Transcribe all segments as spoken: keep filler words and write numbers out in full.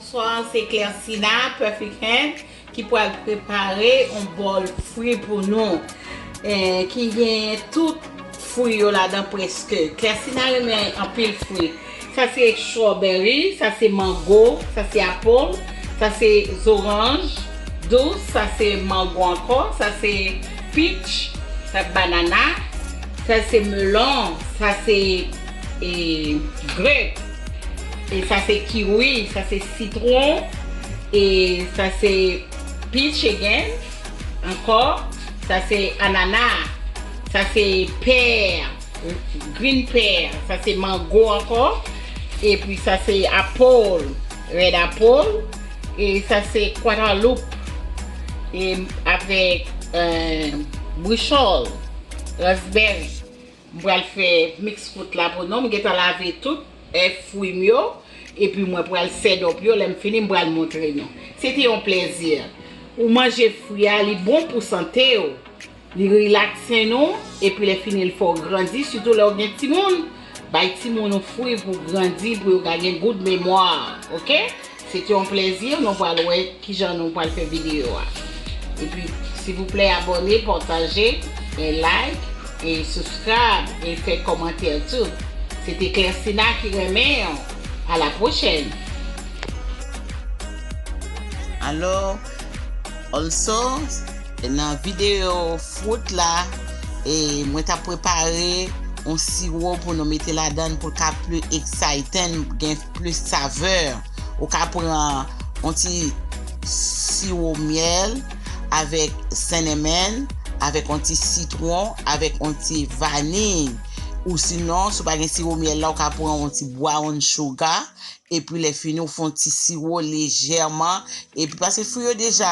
Bonswa, se Clairsina Perfect Hand ki pral prepare yon bòl fwi pou nou, eh, ki gen tout fwi yo ladan prèske. Clairsina renmen anpil fwi. Sa se strawberry, sa se mango, sa se apple, sa se zoranj dous, sa se mango ankò, sa se peach, sa banana, sa se melon, sa se, eh, grape, e sa se kiwi, sa se sitwon, e sa se peach again, ankò, sa se anana, sa se pè, green pear, sa se mango ankò, epi sa se apple, red apple, e sa se cantaloupe, e avèk, eh, brishòl, raspberry. M pral fè mix fruit la pou nou. M gentan lave tout, eh, fwi m yo. Epi mwen pral set up yo. Lè m fini, m pral montre nou. Se te yon plèzi. Ou manje fwi a, li bon pou sante w. Li relakse nou. Epi lè fini, li fè w grandi. Sitou lè w gen timoun. Bay timoun ou fwi pou grandi, pou yo ka gen good memwa. Oke? Se te yon plèzi, nou pral wè kijan nou pral fè videyo a. Epi, silvouplè, abòne, pataje, e like, e subscribe, e fè kòmantè tou. Se te Clairsina ki renmen w. A la pwochèn! Alò, also, nan videyo fruit la, e mwen t ap prepare yon siwo pou nou mete ladan l pou l ka pli exciting, gen plis savè. Ou ka pran yon ti siwo myèl avèk cinnamon, avèk yon ti sitwon, avèk yon ti vaniy. Ou sinon, si w pa gen siwo myèl la, ou ka pran yon ti brown sugar, epi lè fini, ou fè yon ti siwo lejèman, epi paske fwi yo deja,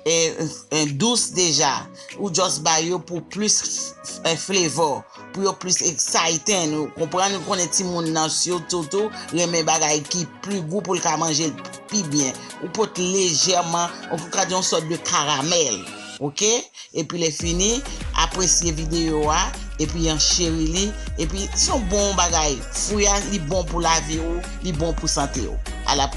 eh, eh, dous deja, ou just ba yo pou plis, eh, flavor. Pou yo plis exciting, ou konprann, ou konnen timoun nan sitou tou renmen bagay ki pli gou pou l ka manje l pi byen. Ou pot lejèman, ou ka di yon sòt de karamèl, oke? Epi lè fini, apresye videyo a, epi ancheri li, epi se yon bon bagay. Fwi a, li bon pou lavi w, li bon pou sante w. A la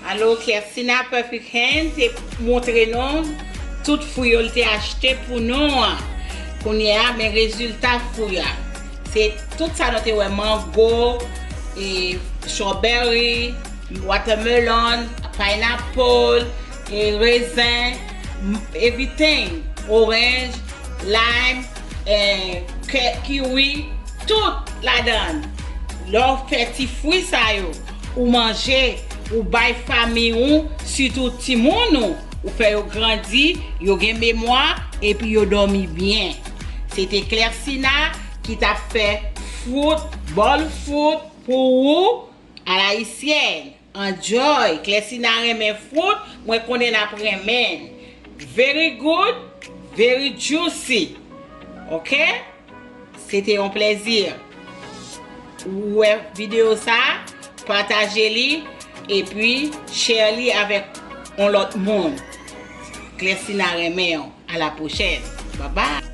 Alo, Kerstina Perfect Hand te montre nou tout fwi yo l te achte pou nou an. Kounye a, men rezilta fwi a. Se tout sa nou te wè, mango, e, strawberry, watermelon, pineapple, e, rezen, m-, everything, orange, lime, e, ke-, kiwi, tout ladan l. Lè w fè ti fwi sa yo, ou manje, ou bay fanmi w, sitou timoun ou, Ou fè yo grandi, yo gen memwa, epi yo dòmi byen. Se te Clècina ki t ap fè fwout, bòl fwout pou ou, alayisyèn. Enjoy. Clècina renmen fwout, mwen konnen n ap renmen. Very good, very juicy. Ok? Se te yon plezi. Ou wè videyo sa, pataje li, epi share li avèk yon lòt moun. Clècina renmen w. A la pwochèn. Bye bye.